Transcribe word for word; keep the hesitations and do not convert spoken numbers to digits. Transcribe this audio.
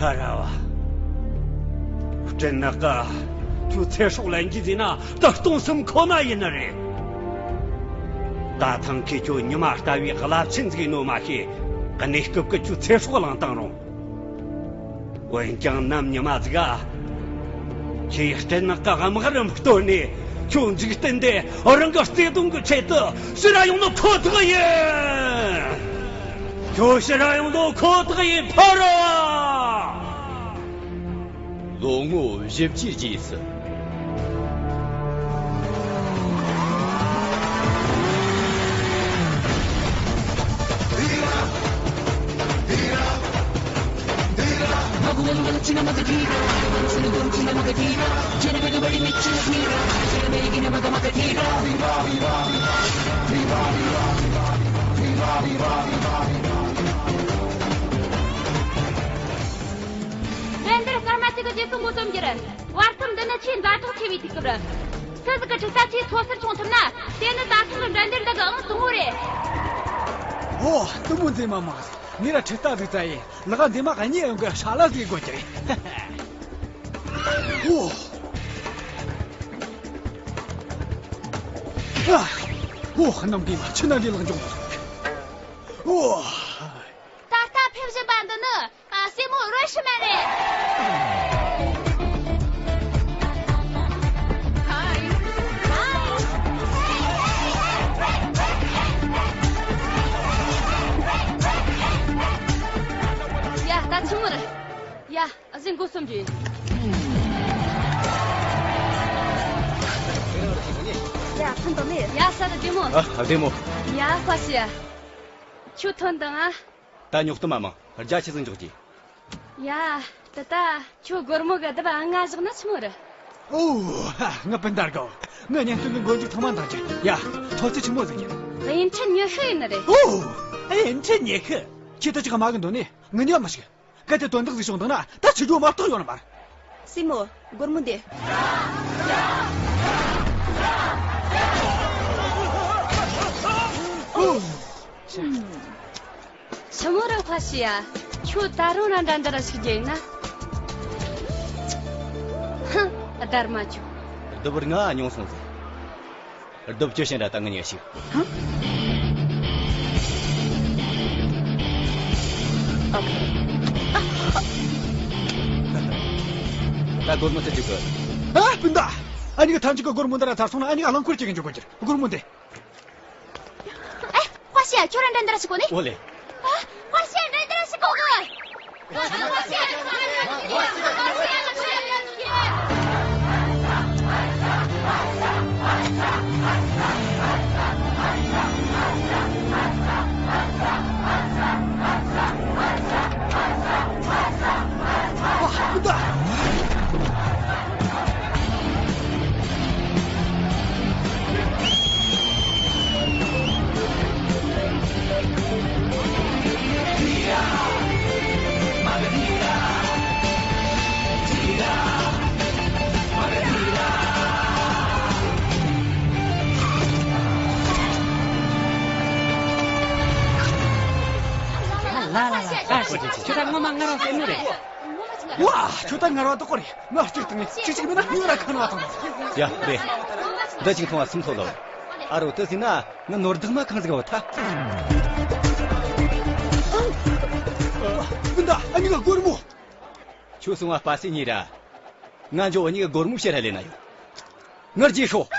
ཨ་ར་བ། སྤྲིན་ནག་ག་ཁྱོད་ཚེ་སྲོག་ལེན་རྒྱུ་ཟེར་ན་ད་སྟོང་སེམས་ཁོ་ན་ཡིན་ནི་རེད། ད་ཐེངས་ཁྱེད་ཁྱོད་ཉི་མ་ལྟ་བུའི་རླབས་ཆེན་ཟིག་ཡིན་ནོ་མ་ཤེས། གནས་སྐབས་ཀྱི་ཁྱོད་ཚེ་སྲོག་བླངས་བཏང་རུང་། འོན་ཀྱང་ནམ་ཉི་མ་ཟིག་ག་ཁྱེད་སྤྲིན་ནག་གི་དམག་རུ་བསྟོད་ནས་ཁྱོད་འཇིག་རྟེན་འདི་རང་གི་བརྩེ་དུང་གི་ཆེད་དུ་ཕྱིར་ར་ཡོང་ནོ་ཁོ་ཐག་ཡིན། ཁྱོད་ཕྱིར་ར་ཡོང་ནོ་ཁོ་ཐག་ཡིན་ཕ་ར། ལོ་ངོ་བཞི་བཅུའི་རྗེས་སུ། འགྲན་བསྡུར་སྐར་མ་གཅིག་གི་རྗེས་སུ་འགོ་རྩོམ་རྒྱུ་རེད། བར་སྐབས་འདི་ནི་ཆེས་ཛ་དྲག་ཆེ་བའི་དུས་སྐབས་རེད། སུ་ཟིག་གི་ཁྲིད་རྟ་ཆེས་མཐོ་སར་མཆོང་ཐུབ་ན། དེ་ནི་ད་ཐེངས་ཀྱི་འགྲན་བསྡུར་འདི་གི་ཨང་དང་པོ་རེད། ཨོ། གཏུམ་མོ་མཛེས་མ་མ། ངས་ར་ཁྲིད་རྟ་ཟིག་བཙལ་ཡིན། ལག་མདེ་མ་གཉིས་ཡོང་གི་ཧྲ་ལ་ཟིག་དགོས་ཀྱི་རེད། ཨོ། ཨ། ཨོ། གནམ་གི་མ་ཆུ་ནང་ལས་ལག་འཇོག་ཨོ། ད་ལྟ་ཕེབས་བཞིན་པ་འདི་ནི། ཨ། སྲས་མོ་རོ་ཧྲི་མན་རེད། ཡ། ད་ཆི་མོ་རེད། ཡ། ཨ། གཟིགས་འགོ་རྩོམ་རྒྱུ་ཡིན། ཡ། ཐོན་དང་ནི། ཡ། ས་ར་བདེ་མོ། ཨ། བདེ་མོ། ཡ། ཧྥ་ཤི་ཡ། ཁྱོད་ཐོན་དང་ཨ། ད་ཉོག་གཏམ་མ་མང་། རྒྱ་ཆེ་ཟིག་འཇོག་གྱིས། ཡ། ད་ལྟ་ཁྱོད་སྒོར་མོ་ག་བརྡབ་ལྔ་བཞག་ན་ཆི་མོ་རེད། ཨོ། ཧ། ང་སྤུན་ཟླ་དགའ། ང་བརྙན་སྟོན་གི་མགོ་མཇུག་ཚང་མ་འདང་རྒྱུ། ཡ། ཐོབ་ཚད་ཆི་མོ་ཟིག་ཡིན། དབྱིན་ཁྲི་ཉི་ཤུ་ཡིན་ནི་རེད། ཨོ། དབྱིན་ཁྲི་ཉི་ཤུ། ཁྱེད་ད་ཅིག་དམའ་གི་འདུག་ནི། ངི་ནི་མི་ཤེས། གལ་ཏེ་དོན་དག་ཟིག་བྱུང་བཏང་ན་ད་ཆི་འགྲོ་མ་གཏོགས་ཡོང་ནི་མ་རེད། སྲས་མོ། སྒོར་མོ་འདི། ཆི་མོ་རེད་ཧྥ་ཤི་ཡ། ཁྱོད་ད་རུང་ར་འགྲན་བསྡུར་ར་ཞུགས་རྒྱུ་ཡིན་ན། ཧང་། སྡར་མ་བྱོས། སྡུག་པོ་ང་མྱོང་སོང་ཟིག། སྡུག་ཅི་ཞིག་ར་ད་ངི་ཉེ་ཞིག། ཧང་། ཨོ་ཁེ། ད་སྒོར་མོ་ཚུར་བཅུག་གི། ཨ། སྤུན་ཟླ། ཨ་ནི་གི་ཐམས་ཅད་ཀྱི་སྒོར་མོ་འདི་ར་ཚར་སོང་ན་ཨ་ནི་གི་རླངས་འཁོར་གཅིག་གི་འཇུག་གི་འགྱུར། སྒོར་མོ་འདི། ཨེ། ཧྥ་ཤི་ཡ། ཁྱོད་ར་འགྲན་བསྡུར་ཞིག་གོ་ནི། ཨོ་ལེ། ཨ། ཧྥ་ཤི་ཡ། འགྲན་བསྡུར་ཞིག་གོ་གི། ལ་ལ་ལ། ཁྱོད་ད་ངོ་མ་ངར་བ་ཟེར་ནི་རེད། ཝ། ཁྱོད་ད་ངར་བ་དོག་གོ་རེད། ང་གཅིག་བཏང་ངས་གཅིག་གཅིག་མིན་ན་ངོ་ར་ཁ་ནང་བ་བཏང་། ཡ། རེད། འདི་གཅིག་མཐོང་བ་སུམ་ཚོ་ལོ། ཨ་རོ། དེ་ཟིན་ན་ང་ནོར་བདག་མ་གང་ཟིག་བ་ཐ། སྤུན་ཟླ། ཨ་ནི་གི་སྒོར་མོ། ཁྱོད་སོང་བ་སྤ་སེ་གཉིས་ར། ང་འཇོ་བ་གཉིས་ཀྱི་སྒོར་མོ་ཕྱིར་ར་ལེན་ན་ཡོད། ངར་རྗེས་ཤོག།